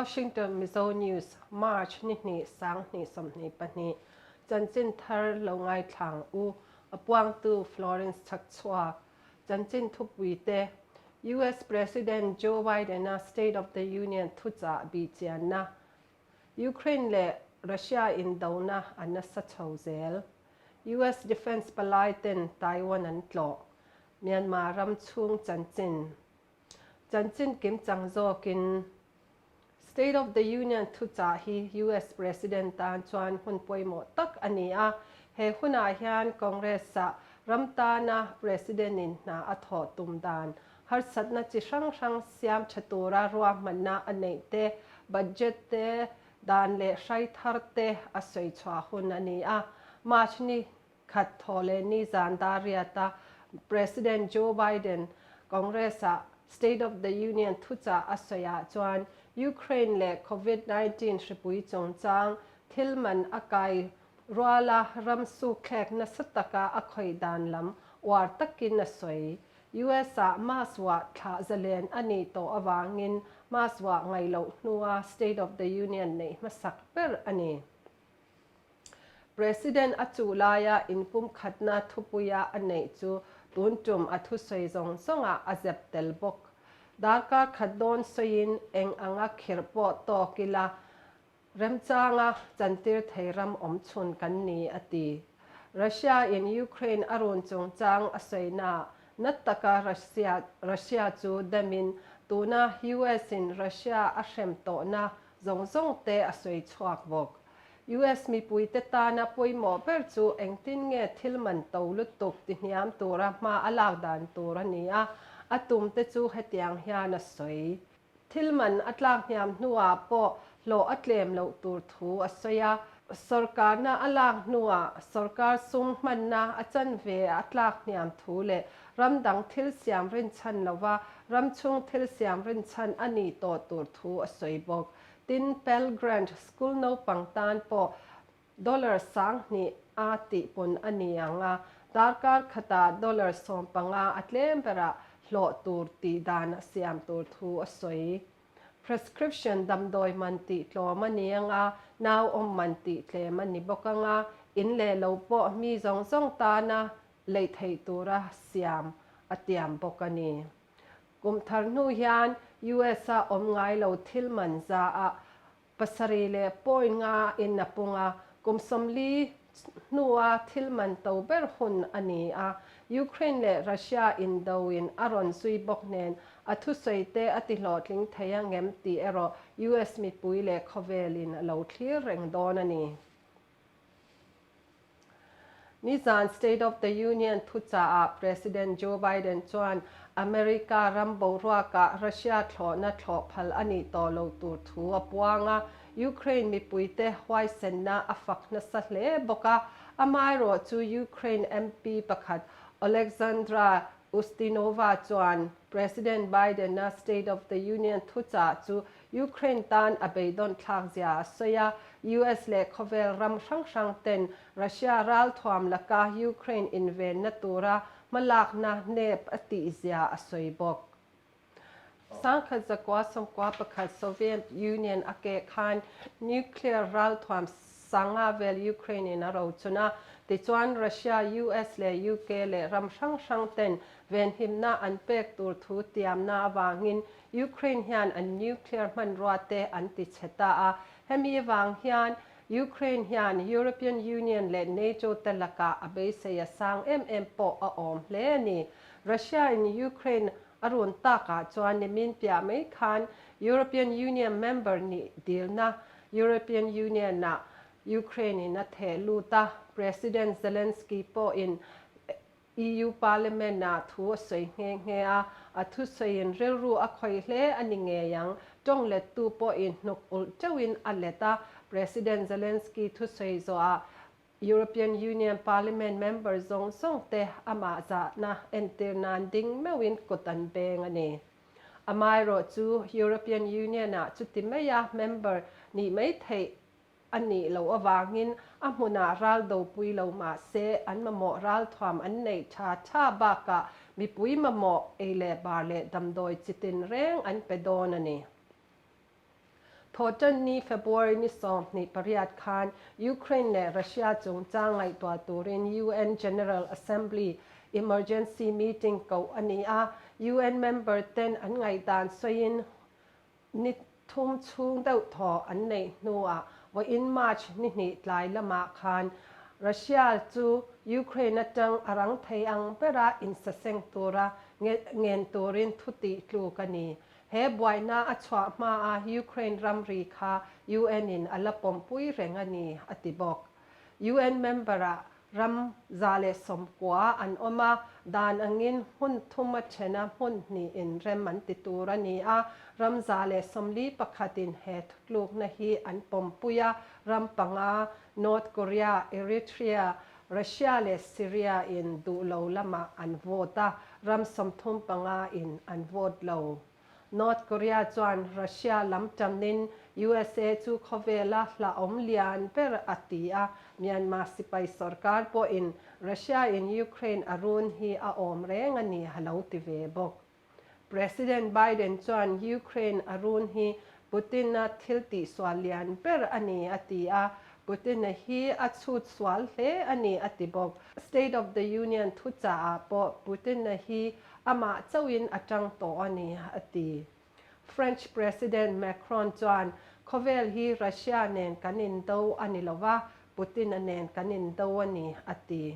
Washington Mizo News, March ni hnih 20 22 Chanchin thar lo ngaithla ang u, a puangtu Florence Chhakchhuak. Chanchin thupuite, US President Joe Biden-a State of the Union thuchah bihchianna, Ukraine leh Russia indona a nasa chho zel. US Defence palai ten Taiwan an tlawh. Myanmar ram chhung chanchin. Chanchin kimchang zawkin State of the Union thuchah hi US President tan chuan hun pawimawh tak a ni a. He hunah hian Congress-ah ram tana President-in hna a thawh tum dan, harsatna chi hrang hrang siam tha tura ruahmanna a neih te, budget te, dan leh hrai thar te a sawi chhuah hun a ni a. March ni khat thaw leh ni zan dar riata President Joe Biden Congress-ah State of the Union thuchah a sawiah chuan Ukraine leh Covid 19 hripui chungchang thil man a kai ruala ram sukthlek nasa taka a khawih dan lam uar takin a sawi. US-ah mask vuah thlah zalen a nih tawh avangin mask vuah ngaih loh hnua State of the Union neih hmasak ber a ni. President a chuh laia inpumkhatna thupuia a neih chu tun tum a thusawi zawng zawngah a zep tel bawk. Darkar khat dawn sawiin eng anga khirh pawh tawk ila remchanga chantir thei ram awmchhun kan ni, a ti. Russia-in Ukraine a run chungchang a sawinaah nat taka Russia Russia chu demin tuna US-in Russia a hrem tawhna zawng zawng te a sawi chhuak bawk. US mipuite tana pawimawh ber chu engtin nge thil man to lutuk ti hniam tura hma a lak dan tur a ni a, a tum te chu hetiang hian a sawi. Thil man a tlak hniam hnuah pawh hlawh a tlem loh tur thu a sawi a, sawrkarna a lak hnuah sawrkar sum hmanna a chanve a tlak hniam thu leh ram dang thil siam rinchhan lova ram chhung thil siam rinchhan a nih tawh tur thu a sawi bawk. Tin, Pell Grant School naupang tan pawh dollar 2000 a tih pawn a ni ang a, darkar khatah dollar 15 a tlem berah hlawh tur tih dan a siam tur thu a sawi. Prescription damdawi man tih tlawm a ni ang a, nau awm man tih tlem a ni bawk ang a, in leh lo pawh mi zawng zawng tana leih theih tura siam a tiam bawk a ni. Kum thar hnu hian US-a awm ngai lo thil man za ah 7.5 in a pung a, kum 40 hnua thil man to ber hun a ni a. Ukraine leh Russia indo in a rawn zui bawk nen a thusawi te a ti hlawhtling thei ang em tih erawh US mipui leh khawvel in a lo thlir reng dawn a ni. Nizan State of the Union thuchahah President Joe Biden chuan America ram boruakah Russia thlawhna thlawh phal a nih tawh lo tur thu a puang a, Ukraine mipuite huaisenna a fak nasa hle bawk a. Amaherawh chu Ukraine MP pakhat Oleksandra Ustinova chuan President Biden-a State of the Union thuchah chu Ukraine tan a beidawn thlak zia a sawi a, US leh khawvel ram hrang hrang ten Russia ralthuam laka Ukraine invenna tura hmalakna nep a tih zia a sawi bawk. 1991 Soviet Union a keh khan nuclear ralthuam sanga vel Ukraine in a rochun a, tichuan Russia, US leh UK leh ram hrang hrang ten venhimna an pek tur thu tiamna avangin Ukraine hian an nuclear hmanrua te an ti chhe ta a, hemi avang hian Ukraine hian European Union leh NATO te lakah a beisei a sang em em pawh a awm hle a ni. Russia in Ukraine a run takah chuan nimin piah mai khan European Union member nih dilna European Union ah Ukraine in a theh lut a, President Zelensky pawhin EU Parliament-ah thu a sawi nghe nghe a, a thusawiin rilru a khawih hle a ni ngei ang. Tawng lettu pawhin hnuk ulh teuhin a let a, President Zelensky thusawi zawhah European Union Parliament member zawng zawng te amah zahna entir nan ding meuhin kut an beng a ni. Amaherawh chu European Union-ah chuti maia member nih mai theih a nih loh avangin a hmunah ral dopui lo mah se an mamawh ralthuam an neih tha tha bakah mipui mamawh ei leh bar leh damdawi chi tin reng an pe dawn a ni. Thawhṭanni February ni 28 khan Ukraine leh Russia chungchang ngaihtuah turin UN General Assembly emergency meeting koh a ni a, UN member ten an ngaihdan sawiin ni thum chhung deuh thaw an neih hnuah vawiin March ni hnih tlai lamah khan Russia chu Ukraine atang a rang thei ang bera insaseng tura ngen turin thu tih tluk a ni. He buaina a chhuah hmaa Ukraine ramri kha UN in a la pawmpui reng a ni, a ti bawk. UN member-ah ram 190 an awm a, dan angin hmun thum a then a, hmun hnihin rem an ti tur a ni a. Ram 141 in he thutlukna hi an pawmpui a, ram panga, North Korea, Eritrea, Russia leh Syria in duh lo lamah an vote a, ram 35 in an vote lo. North Korea chuan Russia lam tanin USA chu khawvela hlauhawm lian ber a ti a, Myanmar sipai sorkar pawhin Russia in Ukraine a run hi a awm reng a ni a lo ti ve bawk. President Biden chuan Ukraine a run hi Putin-a thil tihsual lian ber a ni a ti a, Putin-a hi a chhut sual hle a ni a ti bawk. State of the Union thuchahah pawh Putin-a hi amah chauhin a tang tawh a ni a ti. French President Macron chuan khawvel hi Russia nen kan indo a ni lova, Putin-a nen kan indo a ni a ti.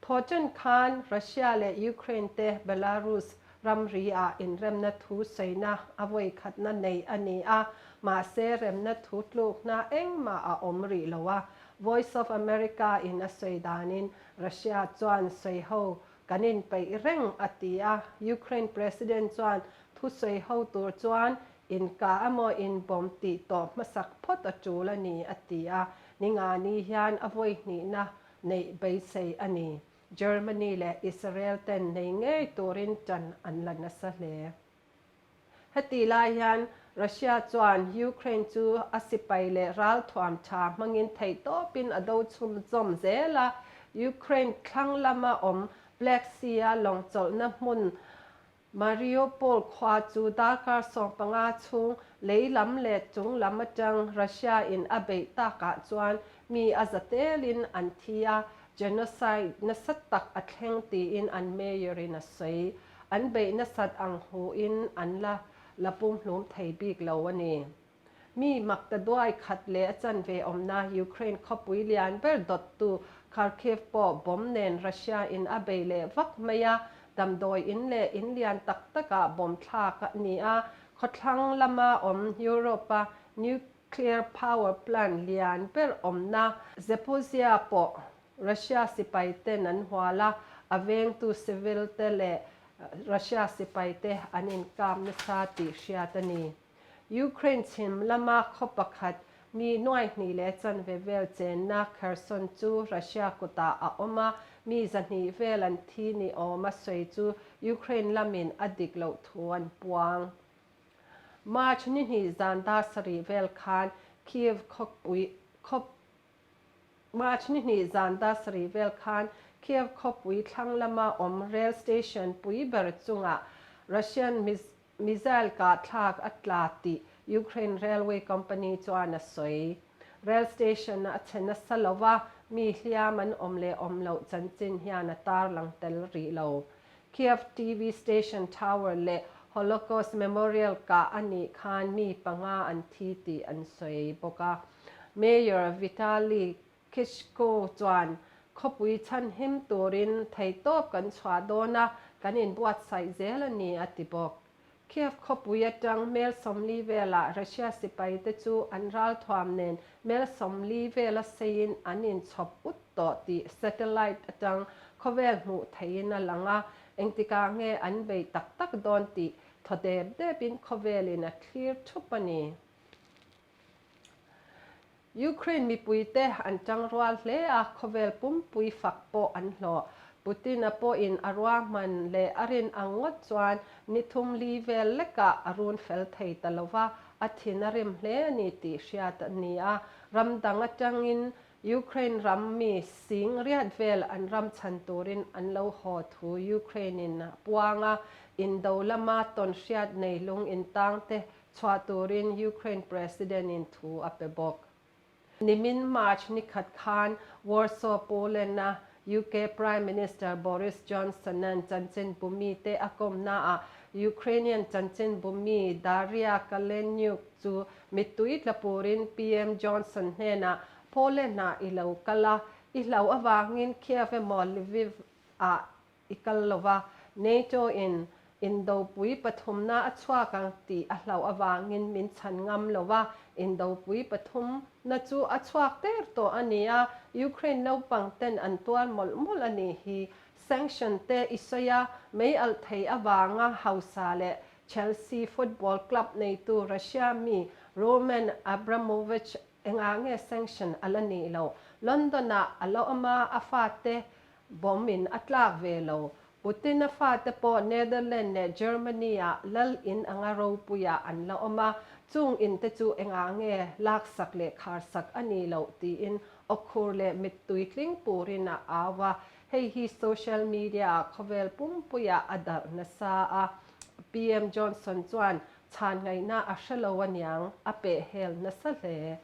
Thawhṭan khan Russia leh Ukraine te Belarus ramri ah inremna thu sawina a vawi khatna nei a ni a, mahse remna thu tlukna engmah a awm rih lo a. Voice of America in a sawi danin Russia chuan sawiho kan inpeih reng a ti a, Ukraine President chuan thu sawiho tur chuan inkah emaw inbawm tih tawh hmasak phawt a tul a ni a ti a, ningani hian a vawi hnihna neih beisei a ni. Germany leh Israel ten nei ngei turin tan an la nasa hle. Heti lai hian Russia chuan Ukraine chu a sipai leh ralthuam tha hmangin theihtawpin a do chhunzawm zel a, Ukraine thlang lama awm Black Sea-a lawng chawlhna hmun Mariupol khua chu darkar 15 chhung lei lam leh chung lam atang Russia in a beih takah chuan mi a za telin an thi a, genocide nasa tak a thleng tiin an mayor in a sawi. An beih nasat ang huin an la la pumhlum thei bik lo a ni. Mi maktaduai khat leh a chanve awmna Ukraine khawpui lian ber dawttu Kharkiv pawh bomb nen Russia in a bei leh vak mai a, damdawi in leh in lian tak takah bomb thlak a ni a, khawthlang lama awm Europe-a nuclear power plant lian ber awmna Zaporizhzhia pawh Russia sipai ten an hual a, a vengtu civil te leh Russia sipai te an inkap nasa tih hriat a ni. Ukraine chhim lama khaw pakhat mi nuai hnih leh chanve vel chenna Kherson chu Russia kutah a awm a, mi 200 vel an thi ni awm a sawi chu Ukraine lamin a dik loh thu an puang. March ni hnih zan dar sarih vel khan Kyiv khawpui khaw March ni hnih zan dar sarih vel khan Kyiv khawpui thlang lama awm rail station pui ber chungah Russian Missile kah thlak a tla tih Ukraine Railway Company chuan a sawi. Rail station a chhe nasa lo va, mi hliam an awm leh awm loh chanchin hian a tarlang tel rih lo. Kiev TV station tower leh Holocaust Memorial kah a nih khan mi panga an thi tih an sawi bawk a. Mayor Vitali Klitschko chuan khawpui chhanhim turin theihtawp kan chhuah dawn a, kan inbuatsaih zel a ni, a ti bawk. Kiev khawpui atang mel 40 velah Russia sipaite chu an ralthuam nen mel 40 vela seiin an inchhawp ut tawh tih satellite atang khawvel hmuh theihin a lang a, engtikah nge an bei tak tak dawn tih thaw dep depin khawvelin a thlir thup a ni. Ukraine mipuite an tangrual hle a, khawvel pumpui fak pawh an hlawh. Putin-a pawhin a ruahman leh a rin ang ngawt chuan ni thum li vel lekah a run fel thei ta lo va, a thin a rim hle a ni tih hriat a ni a. Ram dang atangin Ukraine ram mi sing riat vel an ram chhan turin an lo haw thu Ukraine-in a puang a, indo lama tawn hriat nei lung intangte. chhuah turin Ukraine President-in thu a pe bawk. Nimin March ni khat khan Warsaw, Poland-a UK Prime Minister Boris Johnson-a'n chanchinbu mite a kawmnaah Ukrainian chanchinbu mi Daria Kaleniuk chu mittui tla purin PM Johnson hnenah Poland-ah i lo kal a, i hlauh avangin Kiev emaw Lviv-ah i kal lo va, NATO-in indopui pathumna a chhuak ang tih a hlauh avangin min chhan ngam lo va, indopui pathumna chu a chhuak der tawh a ni a, Ukraine naupang ten an tuar mawlh mawlh a nih hi. Sanction te i sawi a, mei alh thei avanga hausa leh Chelsea football club neitu Russia mi Roman Abramovich engah nge sanction a la nih loh? London-ah a la awm a, a fate Bomb in a tlak ve lo. Putin a fate pawh Netherland leh Germany ah lal in anga ropui ah an la awm a, chung in te chu engah nge laksak leh kharsak a nih loh tiin awkhur leh mittui tling purin a au a. Hei hi social media ah khawvel pumpui ah a darh nasa a. PM Johnson chuan chhan ngaihna a hre lo aniang a pehhel nasa hle.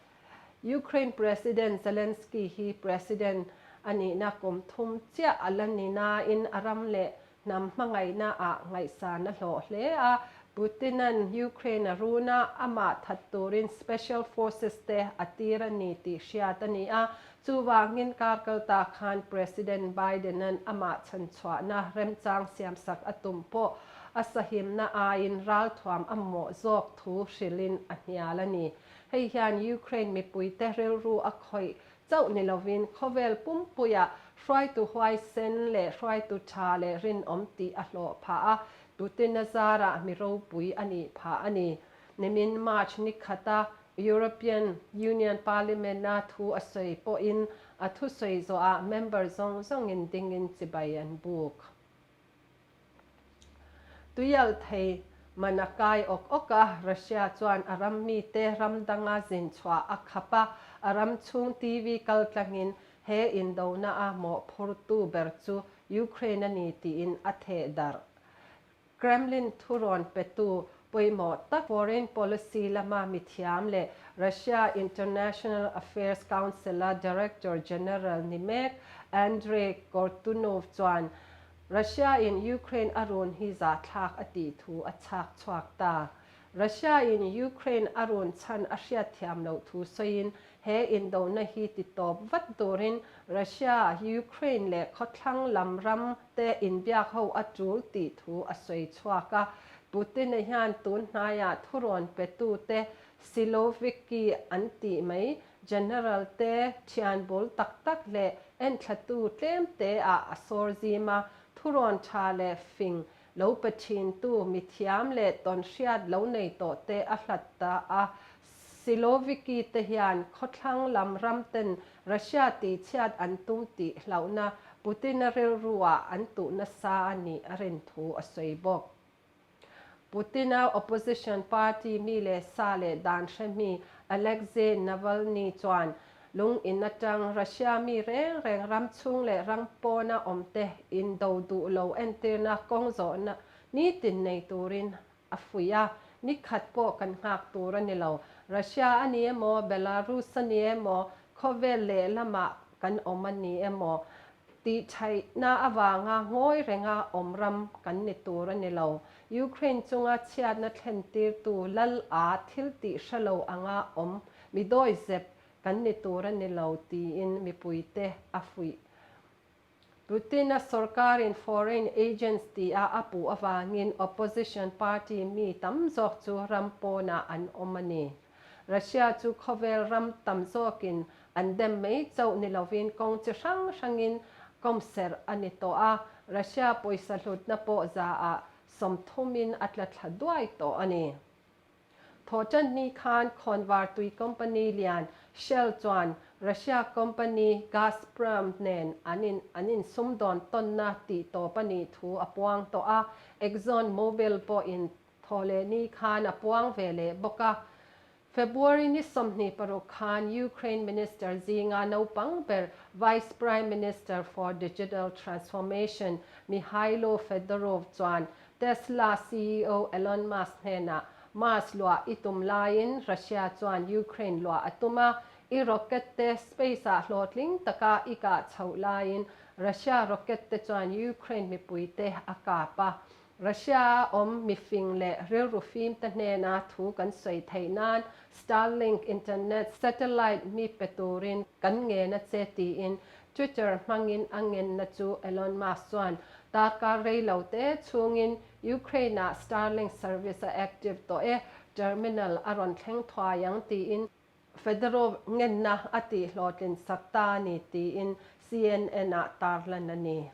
Ukraine President Zelensky hi President a nihna kum thum chiah a la ni nain a ram leh hnam hmangaihna ah ngaihsan a hlawh hle a. Putin-a'n Ukraine a run a, amah that turin Special Forces te a tir a ni tih hriat a ni a. Chuvangin kar kalta khan President Biden-a'n amah chhanchhuahna remchang siamsak a tum pawh a sahimna aiin ralthuam a mawh zawk thu hrilhin a hnial a ni. Hei hian Ukraine mipuite rilru a khawih chauh ni lovin khawvel pumpuiah hruaitu huaisen leh hruaitu tha leh rinawm tih a hlawh phah a, Putin-a zarah mi ropui a nih phah a ni. Nimin March ni khata European Union Parliament-a thu a sawi pawhin a thusawi zawhah member zawng zawngin dingin chibai an buk. Tuialh thei man a kai awk awk a, Russia chuan a ram mite ram danga zin chhuah a khap a, a ram chhung TV kal tlangin he indona a mawhphurtu ber chu Ukraine a ni tiin a theh darh. Kremlin thurawn petu pawimawh tak foreign policy lama mithiam leh Russia International Affairs Council-a Director General ni mek Andrei Kortunov chuan Russia-in Ukraine a run hi zahthlak a tih thu a chhak chhuak ta. Russia-in Ukraine a run chhan a hriatthiam loh thu sawiin he indona hi ti tawp vat turin Russia, Ukraine leh khawthlang lam ram te inbiak ho a tul tih thu a sawi chhuak a. Putin-a hian tun hnaiah thurawn petute Siloviki an tih mai General te thian bul tak tak leh enthlatu tlem te ah a sawr zim a, thurawn tha leh fing lo pe thintu mithiam leh tawnhriat lo nei tawh te a hlat ta a. Siloviki te hian khawthlang lam ram ten Russia tihchhiat an tum tih hlauhna Putin-a rilru ah an tuh nasa a nih a rin thu a sawi bawk. Putin-a opposition party mi leh sa leh dan hre mi Alexei Navalny chuan lung in atang Russia mi reng reng ram chhung leh ram pawna awmte indo duh lo entirna kawng zawhna nitin nei turin a fuih a, ni khat pawh kan nghak tur a ni lo. Russia a ni emaw, Belarus a ni emaw, khawvel lehlamah kan awm a ni emaw, Tihṭhaihna avanga ngawi renga awm ram kan ni tur a ni lo. Ukraine chunga chhiatna thlentirtu lal a thil tih hre lo anga awm mi dawizep kan ni tur a ni lo tiin mipuite a fuih. Putin-a sorkarin foreign agents tia a puh avangin opposition party mi tam zawk chu ram pawnah an awm a ni. Russia chu khawvel ram tam zawkin an dem mai chauh ni lovin kawng chi hrang hrangin kawmserh a ni tawh a, Russia pawisa hlutna pawh zaah sawmthumin a tla thla duai tawh a ni. Thawhṭanni khan khawnvartui company lian Shell chuan Russia company Gazprom nen an in an insumdawn tawnna tih tawp a nih thu a puang tawh a, Exxon Mobil pawhin Thawhlehni khan a puang ve leh bawk a. February ni 26 khan Ukraine Minister zinga naupang ber Vice Prime Minister for Digital Transformation Mihailo Fedorov chuan Tesla ceo Elon Musk hnenah Mars luah i tum laiin Russia chuan Ukraine luah a tum a, i rocket te space-ah hlawhtling taka i kah chhoh laiin Russia rocket te chuan Ukraine mipuite a kap a. Russia-a awm mifing leh rilru fimte hnena thu kan sawi theih nan Starlink internet satellite mi pe turin kan ngen a che tiin Twitter hmangin a ngenna chu Elon Musk chuan darkar rei lo te chhungin Ukraine-ah Starlink service a active tawh e, terminal a rawn thleng thuai ang tiin Fedorov ngenna a tihhlawhtlin sak ta a ni tiin CNN-ah tarlan a ni.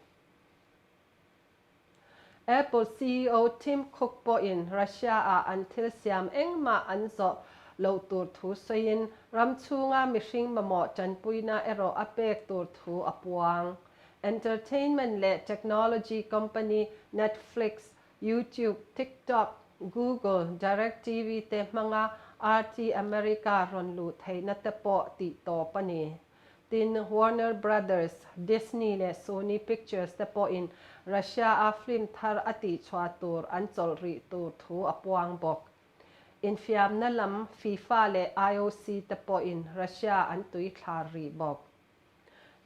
Apple ceo Tim Cook pawhin Russia-ah an thil siam engmah an zawh loh tur thu sawiin ram chhunga mihring mamawh tanpuina erawh a pek tur thu a puang. Entertainment leh technology company Netflix, YouTube, TikTok, Google, DirecTV te hmanga RT America rawn luh theihna te pawh tih tawp a ni. Tin, Warner Brothers, Disney leh Sony Pictures te pawhin Russia-a film thar a tihchhuah tur an chawlh rih tur thu a puang bawk. Infiamna lam FIFA leh IOC te pawhin Russia an tuithlar rih bawk.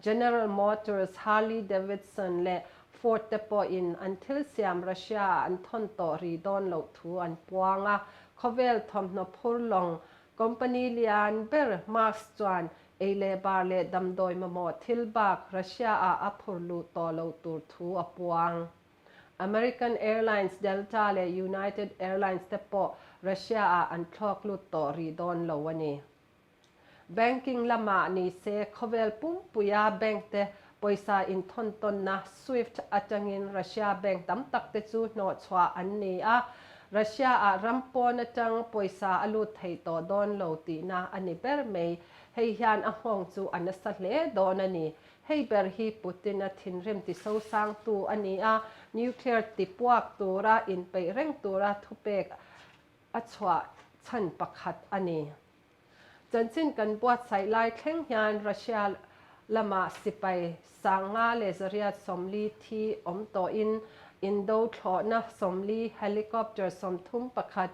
General Motors, Harley Davidson leh Ford te pawhin an thil siam Russia-ah an thawn tawh rih dawn loh thu an puang a, khawvel thawmhnaw phur lawng Company lian ber Musk chuan ei leh bar leh damdawi mamawh thil bak Russia-ah a phur luh tawh loh tur thu a puang. American Airlines, Delta leh United Airlines te pawh Russia-ah an thlawk lut tawh rih dawn lo a ni. Banking lamah ni se khawvel pumpuia bank te pawisa inthawn tawnna Swift atangin Russia bank tam tak te chu hnawhchhuah an ni a, Russia-ah ram pawn atang pawisa a lut thei tawh dawn lo tihna a ni ber mai. Hei hian a nghawng chu a nasa hle dawn a ni. Hei ber hi Putin-a thinrim tisosangtu a ni a, nuclear tipuak tura inpeih reng tura thupek a chhuah chhan pakhat a ni. Chanchin kan buatsaih lai thleng hian Russia lamah sipai 5140 thi awm tawhin indo thlawhna 40, helicopter 31,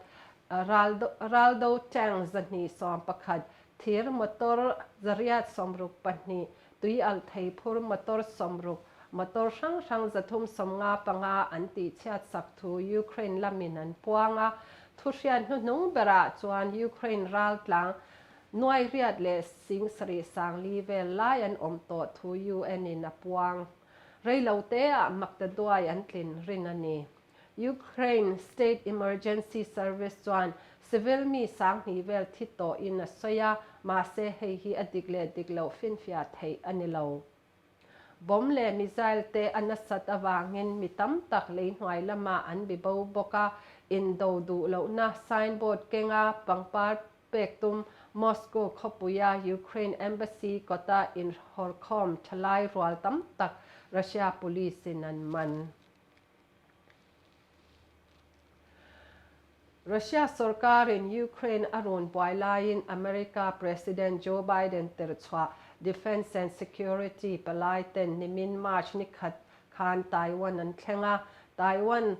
raldo tank 211, thir motor 862, tuialh thei phur motor 60, motor hrang hrang 355 an tihchhiat sak thu Ukraine lamin an puang a. Thuhriat hnuhnung berah chuan Ukraine raltlang nuai riat leh sing sarih sang li vel lai an awm tawh thu UN in a puang. Reiloteah maktaduai an tlin rin a ni. Ukraine State Emergency Service chuan civil mi 2000 vel thi tawhin a sawi a, mahse hei hi a dik leh dik loh finfiah theih a ni lo. Bomb leh missile te a nasat avangin mi tam tak lei hnuai lamah an bi bo bawk a, indo duh lohna signboard kenga pangpar pek tum Moscow khawpuia Ukraine Embassy kawta inhawrkhawm thalai rual tam tak Russia police-in an man. Russia sorkarin Ukraine a rawn buai laiin America President Joe Biden tirhchhuah Defence and Security palai ten nimin March ni khat khan Taiwan an thleng a. Taiwan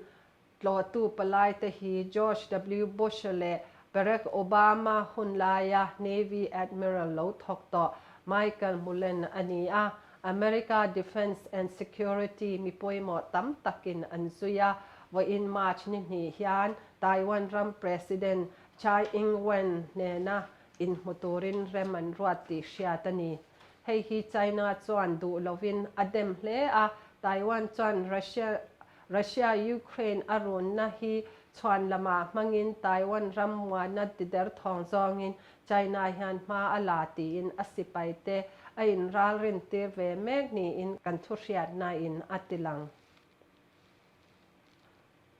tlawhtu palai te hi George W. Bush leh Barack Obama hun laia Navy Admiral lo thawk tawh Michael Mullen a ni a. America Defence and Security mi pawimawh tam takin an zui a, vawiin March ni hnih hian Taiwan ram President Tsai Ing-wen hnena inhmu turin rem an ruat tih hriat a ni. Hei hi China chuan duh lovin a dem hle a, Taiwan chuan Russia Russia-Ukraine a runna hi chhuan lamah hmangin Taiwan ram muana tider thawng zawngin China hian hma a la tiin a sipaite a inralrin tir ve mek niin kan thuhriatnain a tilang.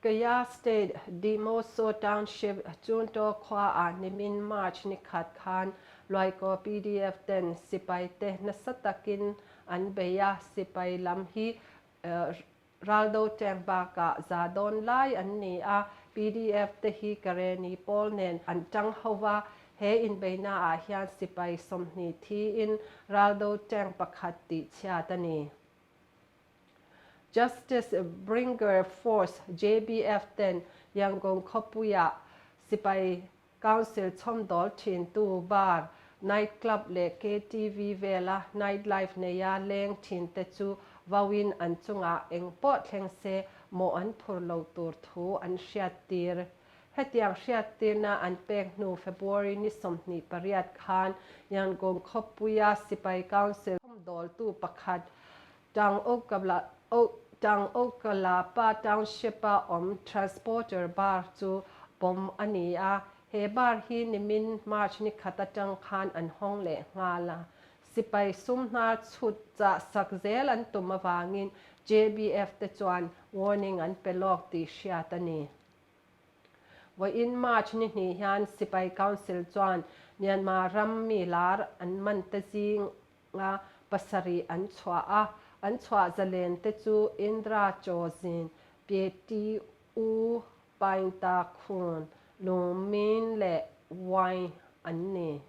Kayah State Demoso Township Chuntaw khuaah nimin March ni khat khan Luaikaw PDF ten sipaite nasa takin an bei a, sipai lam hi Raldo tank bakah za dawn lai an ni a, pdf te hi Kareni pawl nen an tang ho va, he inbeihnaah hian sipai 20 thiin Raldo tank pakhat tih chhiat a ni. Justice Bringer Force, JBF, ten Yangon khawpuiah Sipai Council chhawmdawl thintu bar, night club leh KTV vela night life neia leng thinte chu vauin an chungah eng pawh thleng se mawh an phur lo tur thu an hriattir. Hetiang hriattirna an pek hnu February ni 28 khan Yangon khawpuia Sipai Council chhawmdawltu pakhat Tang-Okalapa Township-a awm Transporter Bar chu bomb a ni a, he bar hi nimin March ni khat atang khan an hawng leh nghal a. Sipai sum hnar chhut chah sak zel an tum avangin JBF te chuan warning an pe lawk tih hriat a ni. Vawiin March ni hnih hian Sipai Council chuan Myanmar ram mi lar an man te zinga pasarih an chhuah a, an chhuah zalen te chu Indra Chaw Zin, Pye Ti U Paing Ta Khun, Lung Min leh Wai an ni.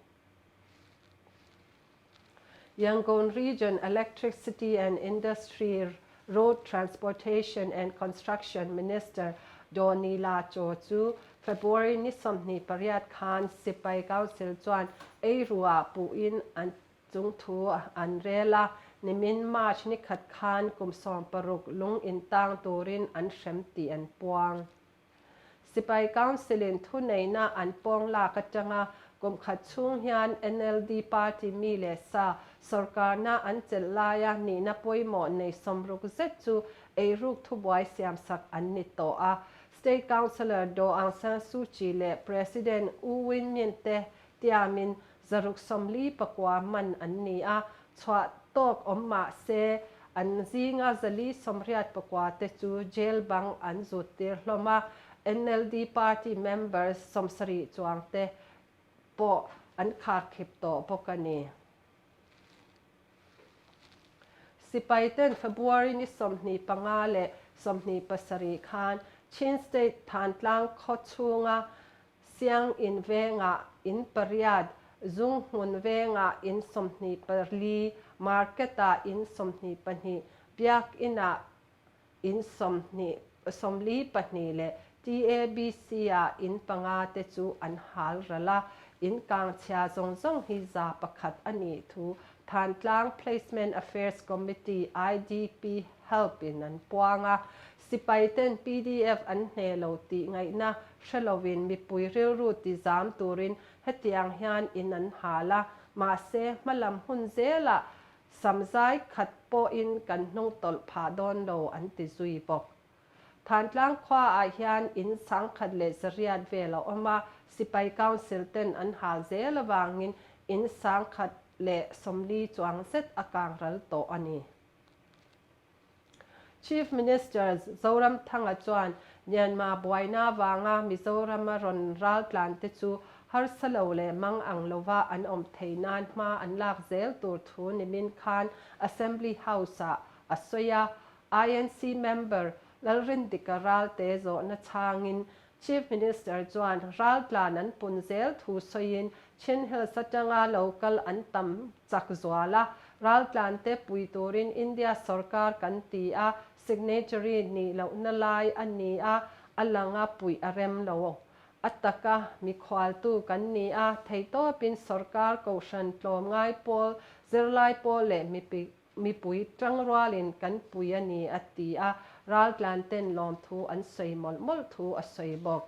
Yangon Region Electricity and Industry Road Transportation and Construction Minister Daw Ni La Chaw chu February ni 28 khan Sipai Council chuan eiruah puhin an chungthu an rel a, nimin March ni khat khan kum 16 lung intang turin an hrem tih an puang. Sipai Council-in thuneihna an pawng lak atanga kum khat chhung hian NLD party mi leh sa sawrkarna an chelh laia nihna pawimawh nei 60 zet chu eiruk thubuai siamsak an ni tawh a. State Councillor Daw Aung San Suu Kyi leh President U Win Myint te tiamin 149 man an ni a, chhuah tawk awm mah se an zinga 489 te chu jail bang an zut tir hlawm a, NLD party members 70 chuang te pawh an kharkhip tawh bawk a ni. Sipai ten February ni 25 leh 27 khan Chin State Thantlang khaw chhunga Sianginn vengah in pariat, Zunghmun vengah in 24, Market-ah in 22, Biakinah in 42 leh TABC-ah in panga te chu an hal ral a, in kangchhia zawng zawng hi 100 a nih thu Thantlang Placement Affairs Committee, IDP, Help in an puang a, sipai ten pdf an hne lo tih ngaihna hre lovin mipui rilru ti zam turin hetiang hian in an hal a, mahse hmalam hun zelah samzai khat pawhin kan hnung tawlh phah dawn lo an ti zui bawk. Thantlang khuaah hian in 1100 vel a awm a, sipai council ten an hal zel avangin in 1040 chuang zet a kang ral tawh a ni. Chief Minister Zoramthanga chuan Myanmar buaina avanga Mizorama rawn raltlan te chu harsa lo leh mang ang lova an awm theih nan hma an lak zel tur thu nimin khan Assembly House-ah a sawi a. INC member Lalrindika Ralte zawhna chhangin Chief Minister chuan raltlan an pun zel thu sawiin Chin Hills atanga lo kal an tam chak zual a, raltlan te pui turin India sorkar kan ti a, signatory nih lohna lai a ni a, a langa puih a rem lo. A taka mikhualtu kan ni a, theihtawpin sorkar kohhran tlawmngai pawl, zirlai pawl leh mipi Mipui tangrualin kan pui a ni a ti a, raltlan ten lawmthu an sawi mawlh mawlh thu a sawi bawk.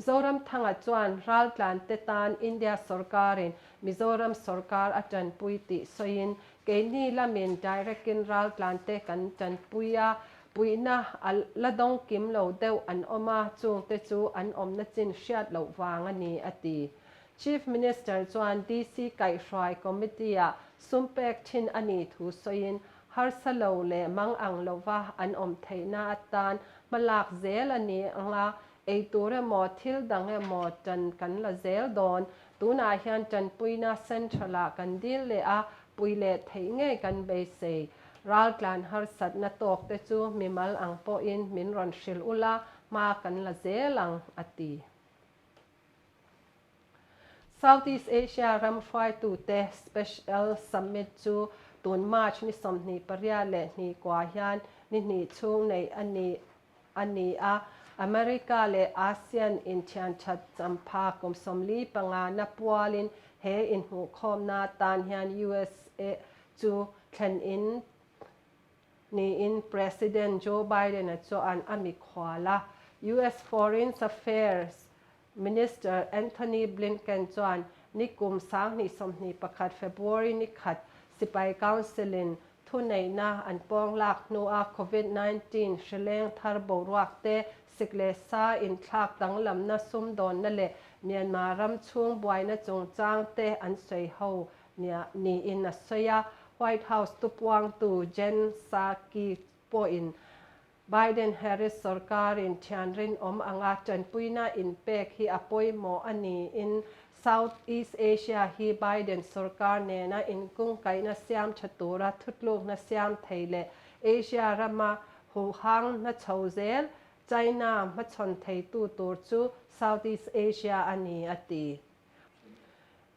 Zoramthanga chuan raltlan te tan India sorkarin Mizoram sorkar a tanpui tih sawiin, keini lamin direct-in raltlan te kan tanpui a, puihna a la dawng kim lo deuh an awm a, chungte chu an awmna chin hriat loh vang a ni a ti. Chief Minister chuan DC kaihhruai Committee-ah sum pek thin a nih thu sawiin, harsa lo leh mang ang lova an awm theihna atan hmalak zel a ni ang a, ei tur emaw thil dang emaw tan kan la zel dawn. Tunah hian tanpuina Central-ah kan dil leh a, pui leh theih ngei kan beisei. Raltlan harsatna tawk te chu mimal ang pawhin min rawn hrilh ula, hma kan la zel ang, a ti. Southeast Asia ram hruaitute Special Summit chu tun March ni 28 leh hnih kua hian ni hnih chhung neih a ni a ni a. America leh ASEAN inthianthat champha kum 45 na pualin he inhmuhkhawmna tan hian usa chu thlen in niin President Joe Biden-a chuan a mikhual a. US Foreign Affairs Minister Anthony Blinken chuan nikum 2021 February ni khat Sipai Council-in thuneihna an pawng lak hnua Covid 19 hrileng thar boruak te, sik leh sa inthlak danglamna sumdawnna leh Myanmar ram chhung buaina chungchang te an sawi ho niin a sawi a. White House tupuangtu Jen Psaki pawhin Biden-Harris sorkarin thian rinawm anga tanpuina inpek hi a pawimawh a niin South East Asia hi Biden sorkar nena inkungkaihna siam tha tura thutlukna siam thei leh Asia rama huhang hna chho zel China hmachhawn theitu tur chu South East Asia a ni, a ti.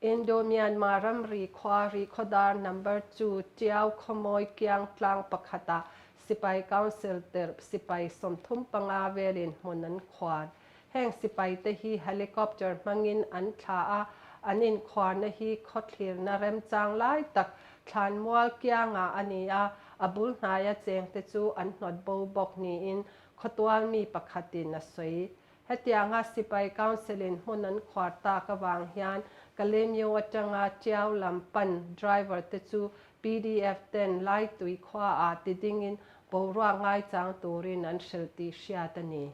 Indo-Myanmar ramri khua Rihkhawdar Number Two Tiau Khawmawi kiang tlang pakhatah Sipai Council tirh sipai 35 velin hmun an khuar. Heng sipaite hi helicopter hmangin an thla a, an inkhuarna hi khawthlirna remchang lai tak Thlanmual kiangah a ni a, a bul hnaia chengte chu an hnawt bo bawk niin khawtual mi pakhatin a sawi. Hetianga Sipai Council-in hmun an khuar tak avang hian Kalemyo atanga Tiau lam pan driver te chu pdf ten Laitui khuaah tidingin boruak ngaichang turin an hrilh tih hriat a ni.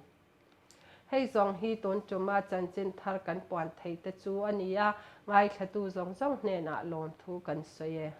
Hei zawng hi tun tuma chanchin thar kan puan theih te chu a ni a, ngaithlatu zawng zawng hnenah lawmthu kan sawi e.